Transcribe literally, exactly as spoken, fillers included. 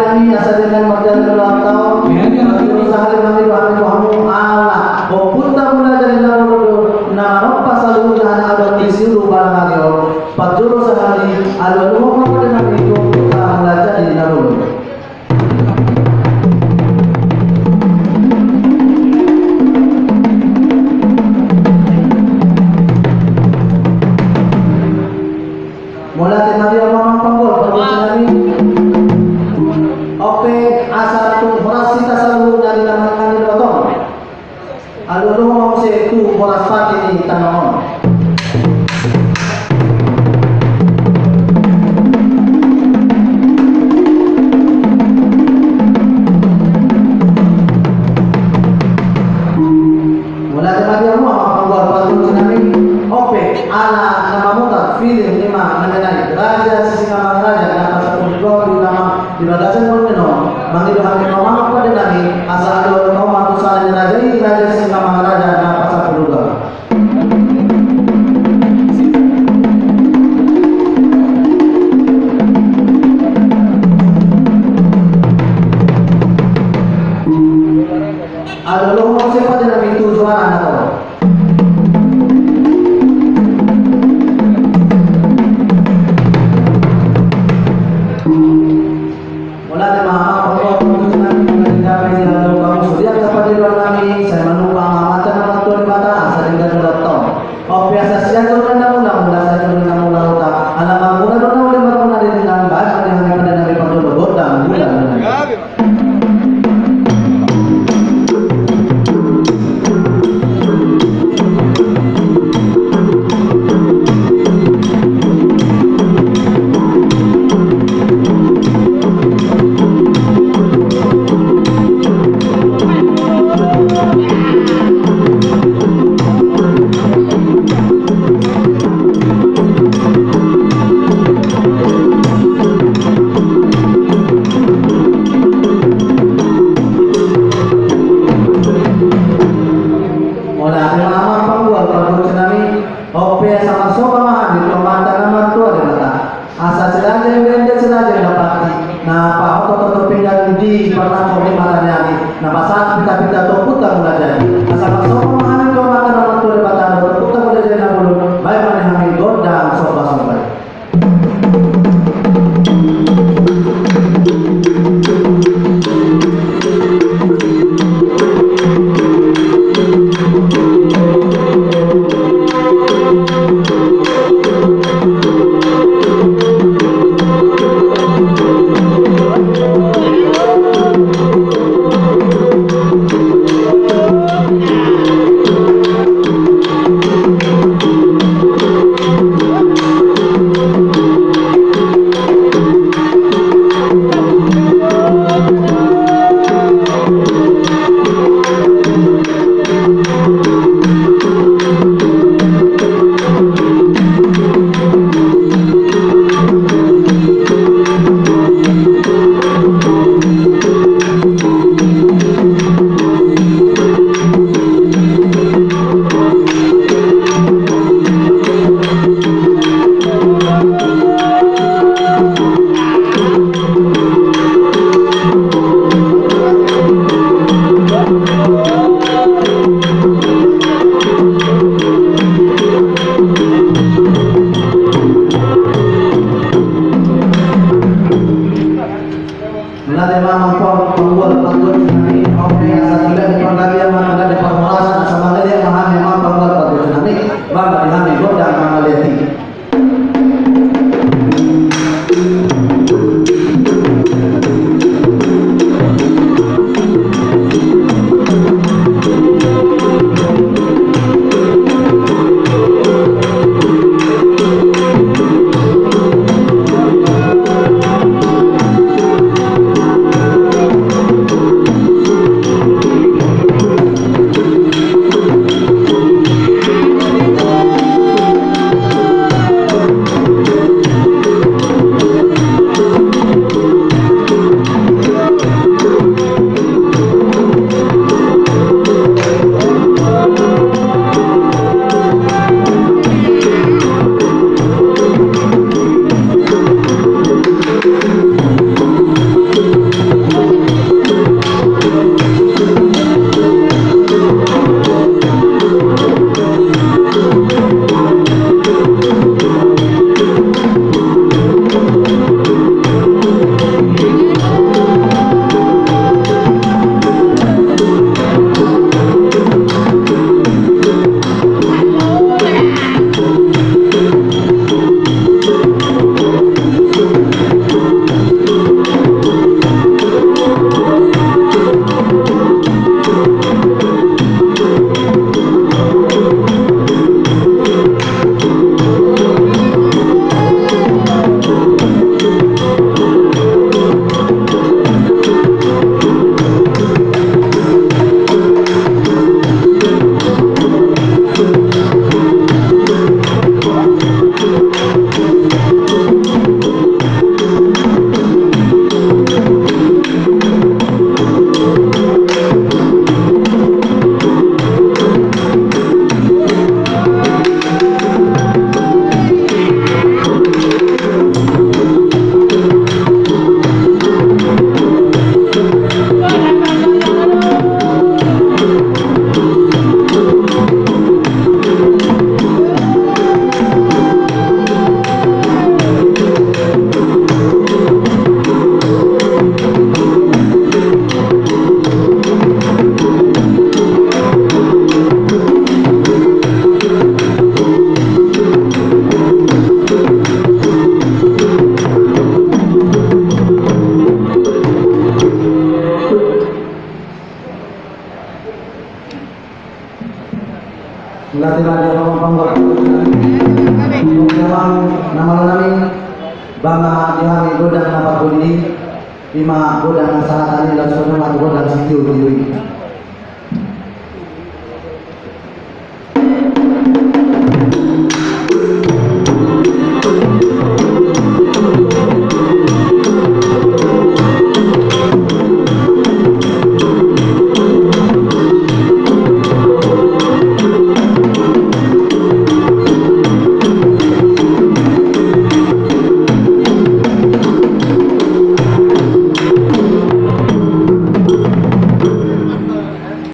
Asa dengan marjalan ulang tahun, pajolo sahali mangido hami tu hamu ala ompunta Mulajadi Nabolon do na manompa saluhutna na adong di siulu balang ari on. Pajolo sahali alualuhon ma pande nami tu ompunta Mulajadi Nabolon. Mauliate ma di hamu amang panggual pargonsi nami. On pe asa tung horas hita saluhutna di na mangan ni dohot on. Alualuhon ma muse tu horas pake ni tano on. Mauliate ma di hamu amang panggual pargonsi nami. On pe ala na mamutar, pilih ni ma na menang, Raja Sisingamangaraja na pasampulu dua di nama di bagasan on. Mangido hami tu hamu amang pande nami asa alualuhon ma tu sala ni raja i, Raja Sisingamangaraja na pasampulu dua. Alualuhon ma muse pande nami tu juara na tolu. Mauliate ma amang panggual pargonsi nami, mauliate ma di hamu sude angka pangidoan nami, sai manumpak ma Amanta na martua Debata asa denggan ulang tahun. On pe asa sian joloan na mula, mula sian joloan na mula uta, ala marmula do na uli marmula di denggan, baen ma di hami pande nami pajolo gondang mula. Mauliate ma amang panggual pargonsi nami. On pe asa marsoba ma hami tu Amanta na martua Debata asa si raja i, ende si raja i na pati, na paoto-oto pinggan di parnangkok ni mata ni ari, na pasahat pita-pita tu ompunta Mulajadi. Asa marsoba ma hami tu Amanta na martua Debata dohot ompunta Mulajadi Nabolon, baen ma di hami gondang somba-somba i. Mauliate ma amang panggual pargonsi nami, on pe asa tinggal di panggabean ma, tinggal di parhorasan, asa mangaliat ma hami amang panggual pargonsi nami, baen ma di hami gondang mangaliat i. Latih latih apa apa buat. Memang nama lo nami bang nama di hari godang nama pun ini. Ima godang sahatan ini langsung nama godang situ ini.